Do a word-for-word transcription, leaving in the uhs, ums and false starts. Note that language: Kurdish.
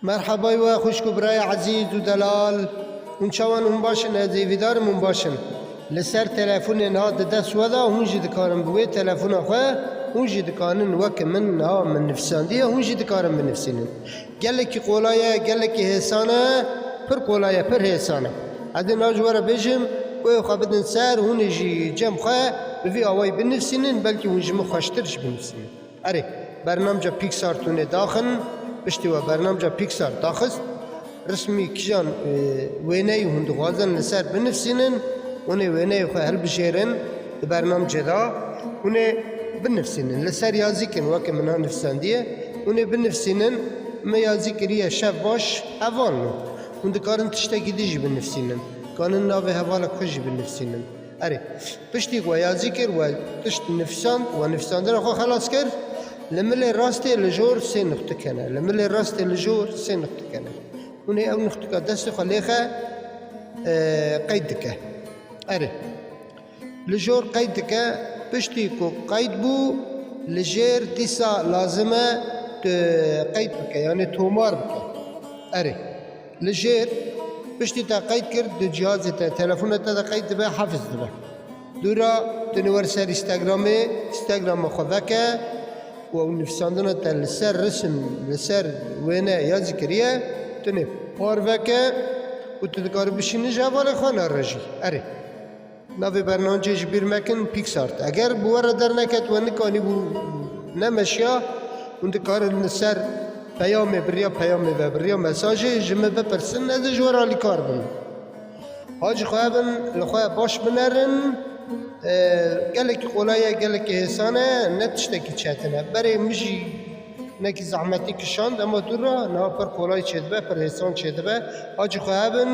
Merhebay we xwişk û birayê ezîz û delal. Hûn çawan, hûn baş in? Ez hêvîdar im hûn baş in. Li ser telefonê niha di dest we de, hûn jî dikarin bi wê telefona xwe, hûn jî dikarin weke min niha min nivîsandiye, hûn jî dikarin binivîsînin. Gelekî qolay e, gelekî hêsan e, pir qolay e, pir hêsan e. Ez ê niha ji we re bêjim, wê xwe bidin ser, hûn ê jî cem xwe bi vî awayî binivîsînin, belkî hûn ji min xweştir jî binivîsînin. Erê, bernamca Pixart hûn ê daxin, piştî we bernamca Pixart daxist, rismî kijan, e, wêneyî hûn dixwazin li ser binivîsînin, hûn ê wêneyê xwe hilbijêrin di bernamcê de, hûn ê binivîsînin. Li ser yazîkin weke min ha nivîsandiye, hûn ê binivîsînin, me yazî kiriye şev baş hevalno. Hûn dikarin tiştekî din jî binivîsînin. Dikarin navê hevalek xwe jî binivîsînin. Erê, piştî ku we yazî kir, we tişt nivîsand, we nivîsandina xwe xelas kir, li milê rastê li jor sê nuqtik hene. Li milê rastê li jor sê nuqtik hene. Hûn ê ew nuqtika destê xwe lêxe, e, qeyd dike. Erê. Li jor qeyd dike, piştî ku qeyd bû, li jêr dîsa lazim e tu qeyd bike, yanî tomar bike. Erê. Li jêr, piştî te qeyd kir, di cihazê te, telefona te de qeyd dibe, hefiz dibe. Dûra, tu nê wer ser Instagramê, Instagrama xwe veke û ew nivîsandina te li ser risim, li ser wêne yazî kiriye, tu nê par veke û tu dikarî bişînî ji hevalê xwe nare jî. Erê. Navê bernamecê ji bîr mekin, Pixart. Eger bi we re derneket, we nikanîbû, nemeşiya, hûn dikarin li ser peyamê, bi riya peyamê ve, bi riya mesajê ji min bipirsin, ez ê ji we re alîkar bim. Ha jî xwe hebin, li xwe baş binerin, e, gelekî qolay e, gelekî hêsan e, ne tiştekî çetin e. Berê min jî hinekî zehmetî kişand, ema dû re niha pir qolay çêdibe, pir hêsan çêdibe. Ha jî xwe hebin,